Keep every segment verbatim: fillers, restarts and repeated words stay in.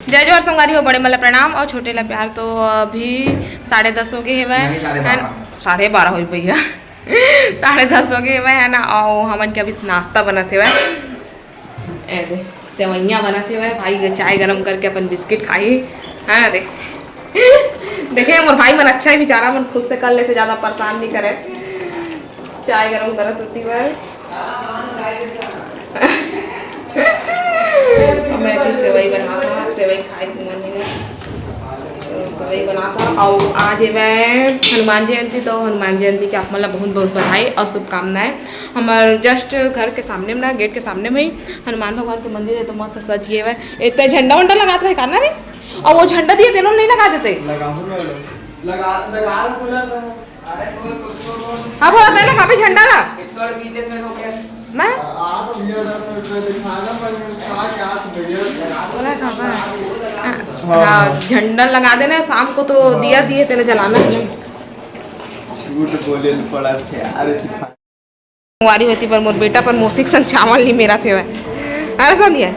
जय जोहार संगवारी हो, बड़े मन ला प्रणाम और छोटे ला प्यार। तो अभी साढ़े दस हो गए हेवय, नहीं, साढ़े है ना? बारह। साढ़े बारह हो भैया। साढ़े दस हो गए हेवय, है ना? और हमन के अभी नाश्ता बनत हेवय। ए दे, सेवइयाँ बनत हेवय, भाई चाय गरम करके अपन बिस्किट खाही। हाँ रे। देखे, मोर भाई मन अच्छा है बेचारा, मन खुद से कर लेते, ज़्यादा परेशान नहीं करे। चाय गरम करत होती भाई। मैं भी सेवई बनाता हूँ, सेवई खाए के मन नहीं है। तो सेवई बनाता हूँ। और आज ये मैं हनुमान जयंती, तो हनुमान जयंती के आप मन ला बहुत बहुत बधाई और शुभकामनाएं। हमार just घर के सामने में ना, गेट के सामने में ही हनुमान भगवान के मंदिर है, तो मस्त सज गए हुए। इतना झंडा वंडा लगात रहे का ना रे? और वो झंडा दिए तेनों नहीं लगा देते। लगाऊं मैं, लगा, लगा बोला था। हाँ, बोला था ना, कहाँ पे झंडा ना? मैं? आप भैया दस मिनट में दिखाना, पर मैं कहा क्या भैया? बोला कहाँ पर? हाँ, हाँ। हाँ, झंडा लगा देना, शाम को तो दिया दिए तेरे जलाना है। झूठ बोले पड़ा थे यार। संगवारी होती पर मोर बेटा पर मौसी के संग चावल नहीं मेरा थे। अरे संध्या।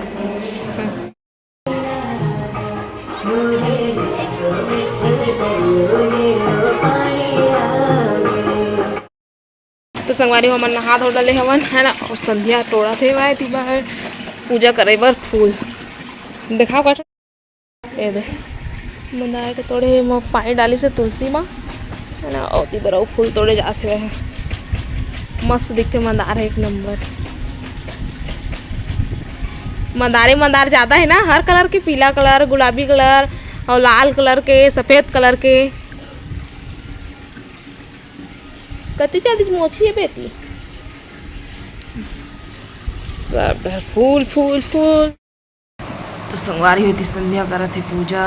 तो संगवारी हो, हमन नहा धो डले हवन, है ना? और संध्या टोड़ा थे वाए ती बाहर पूजा करे बर फूल। दिखाओ काट। ए दे, मंदार के तोड़े म पानी डाली से तुलसी मा, है ना? ओती बर अउ फूल तोड़े जात हे। मस्त दिखते मंदार है, एक नंबर। मंदारे मंदार ज़्यादा है ना, हर कलर के, पीला कलर, गुलाबी कलर और लाल कलर के, सफ़ेद कलर के। कति चालीस मोछी है बेटी। सब डर फूल, फूल, फूल। तो संगवारी होती संध्या करत हे पूजा,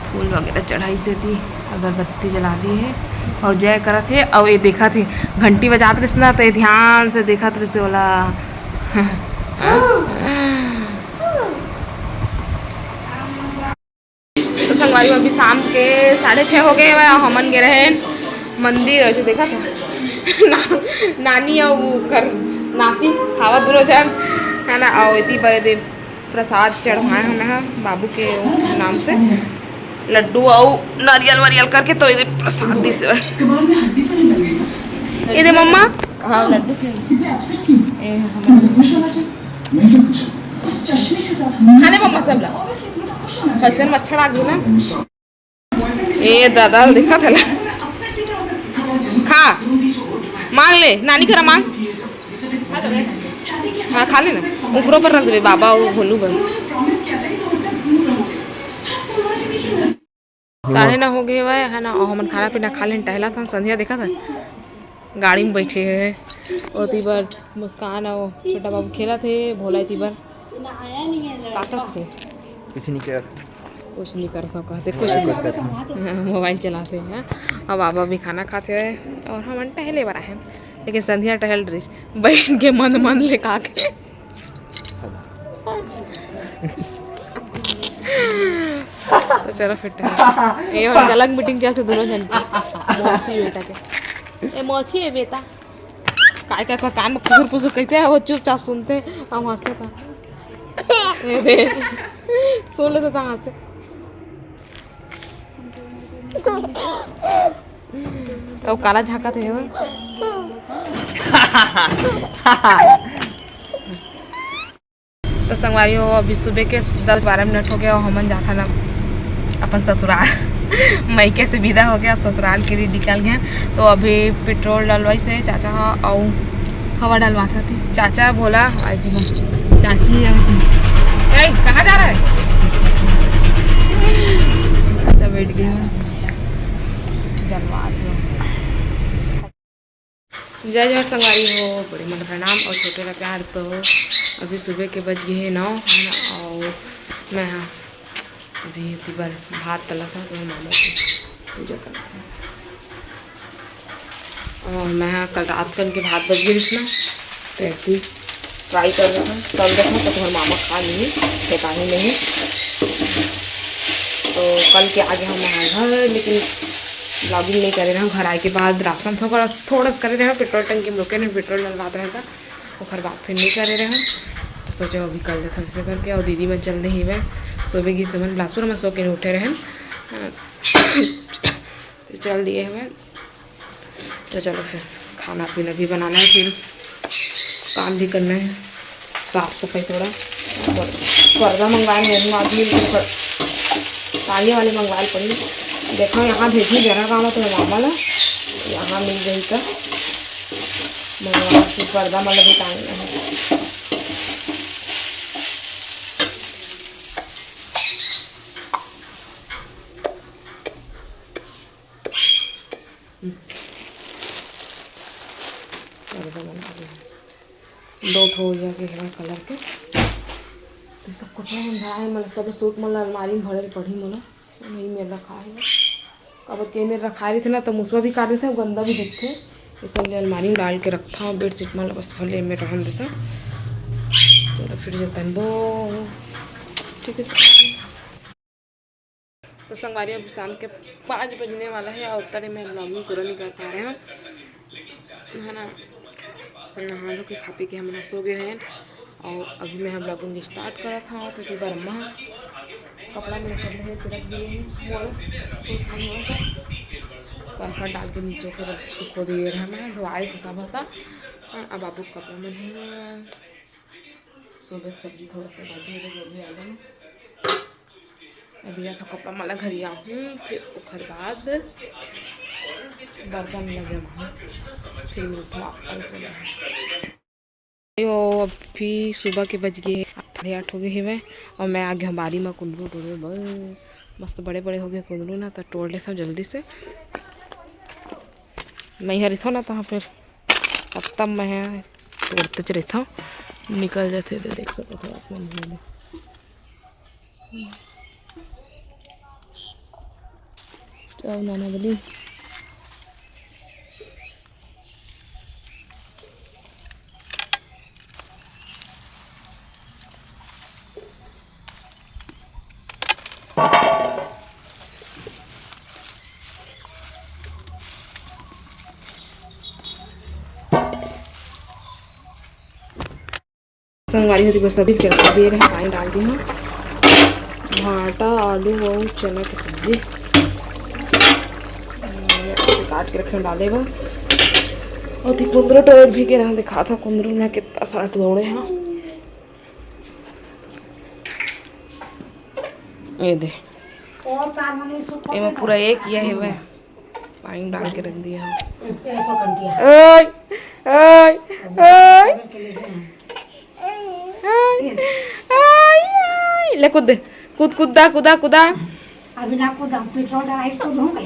फूल वगैरह चढ़ाई से ती, अगरबत्ती जला दी है और जय करत हे। और ये देखत हे, घंटी बजात रहिस ना, तो ये ध्यान से देखत रहिस ओला। तो संगवारी, अभी शाम के साढ़े छः हो गए हवय, हमन गे रहे मंदिर। अभी देखा था ना, नानी और वो कर नाती खावा दोनों जन, है ना? और इतनी बड़े दे प्रसाद चढ़वाए हमें ह बाबू के नाम से, लड्डू और नारियल वारियल करके, तो इधर प्रसाद दिस। ये दे मम्मा। हाँ, लड्डू से। ए, हमारे खाने मम्मा सब ला। कैसे मच्छर आ गई ना। ए दादा, देखा था ना। खा, मांग ले, नानी करा मांग। हाँ, खा ले ना। ऊपरों पर रख दे बाबा, वो भोलू बन। साढ़े नौ हो गए हुआ है ना, और हमन खाना पीना खा लेन, टहला था। संध्या देखा था, गाड़ी में बैठे है। ओती बर मुस्कान और छोटा बाबू खेला थे, भोला ती बर। का करत हे? कुछ नहीं करत। कुछ नहीं करत हो कहते, कुछ मोबाइल नहीं। कुछ करत हो। हाँ, मोबाइल चलाते हैं। अब बाबा भी खाना खाते हैं और हमन टहले बर आए हैं, लेकिन संध्या टहल रही बैठ के मंद मंद ले का के। तो चलो फिर टहल। ये और अलग मीटिंग चलते दोनों जन की, मौसी बेटा के। ए मौसी है बेटा। काय काय कर कान में पुसुर पुसुर कहते हैं, वो चुपचाप सुनते हैं, हम हंसते था। ए दे, सुन लेते था हंसते। वो काला झांका थे वो। तो संगवारी हो, अभी सुबह के दस बारह मिनट हो गया और हमन जाथन अब अपन ससुराल। मइके से विदा हो गया, अब ससुराल के लिए निकल गए। तो अभी पेट्रोल डलवाई से चाचा ह, अउ हवा डलवा था। चाचा भोला, आई थी चाची, आई थी। ए, कहाँ जा रहा है? चाचा बैठ गया, डलवा दो। जय जोहार संगवारी हो, बड़े मन प्रणाम और छोटे ला प्यार। तो अभी सुबह के बज गए हैं नौ, है ना? और मैं, हाँ, अभी एती बर भात तला था, तो मैं मामा की पूजा करता हूँ। और मैं, हाँ, कल रात कन के भात बच गई ना, तो अभी ट्राई कर रहा हूँ, तल रहा हूँ, तो तुम्हारे मामा खा लिए, बताही नहीं। तो कल के आगे हम वहाँ घर, लेकिन ब्लॉगिंग नहीं करे रहा। घर आए के बाद रास्ता में थोड़ा थोड़ा सा करे रहे, पेट्रोल टंकी में रुके रहे, पेट्रोल डलवात रहे था, ओकर बाद फिर नहीं करे रहे। तो सोचे अभी कर लेते हैं ऐसे करके। और दीदी मन चल दे ही मैं सोबे गिस हमन बिलासपुर, हमन सो के उठे रहेन। हाँ। तो चल दिए हमें। तो चलो फिर खाना पीना भी बनाना है, फिर काम भी करना है, साफ सफाई थोड़ा। पर-, पर्दा मंगवाए में आदमी मिल के पर-, ताले वाले मंगवाए पड़ी। देखो यहाँ भेजी जरा गाँव तो मामा ला, यहाँ मिल गई तो मंगवा फिर पर्दा मतलब भी टांगना है। पर्दा बना दे। दो ठो हो गया के हरा कलर के। तो सब कपड़ा मन भराए, मतलब सब सूट मन ला अलमारी में भरे पड़ी मोला। नहीं मेर रखा है, काबर के मेर रखा रहिथे ना, तो मुसवा भी काट देथे, गंदा भी दिखथे। एकर लिए अलमारी में डाल के रखथव, बेडशीट मन ला बस भले में रहन देथव। चलो फिर जतन बो, ठीक है सर। तो संगवारी, अब शाम के पाँच बजने वाला है और उतरे में vlogging पूरा नहीं कर पा रहे हैं, है ना। नहा धो के खा पी के हम लोग सो गए हैं और अभी मैं vlogging start करत हूँ, क्योंकि बरमा कपड़ा में सब है, तिलक दिए हैं, वो सूट नहीं होता। करकट डाल के नीचे के रख सुखो दिए रहे, मैं धोआई से सब होता। हाँ, अब बाबू के कपड़ा में है, सुबह सब्जी थोड़ा सा भाजी हो गई, जो भी आ जाए। अभी या तो कपड़ा मला घरिया हूँ, फिर ओकर बाद बर्तन लगे वहाँ, फिर मिलता आपन से। यो, अभी सुबह के बज गए साढ़े आठ हो गए हवे और मैं आ गया बारी में कुंदरू टोरे बर। मस्त बड़े बड़े हो गए कुंदरू ना, तो टोर लेथव जल्दी से। मैं यहाँ रहिथव ना, तो फिर अब तब मैं टोरतेच रहिथव, निकल जाथे, तो देख सकत हो आप मन। अब नाना बली। संगवारी होती पर सभी के रखा दिए रहे, पानी डाल दी हूँ। भाटा, आलू और चना की सब्जी काट के रखे डाले बर। और थी कुंदरू टोर भी के रहा, दिखा था कुंदरू में कितना सारा टोरे हैं। ये दे, एमा पूरा एक ये है वह। पानी डाल के रख दिया है। ओए, ओए, ओए। ओए, ओए, ओए। ले कूद दे, कूद, कूदा, कूदा, कूदा। अभी ना कूदा, पेट्रोल डाला, इसको धो गई।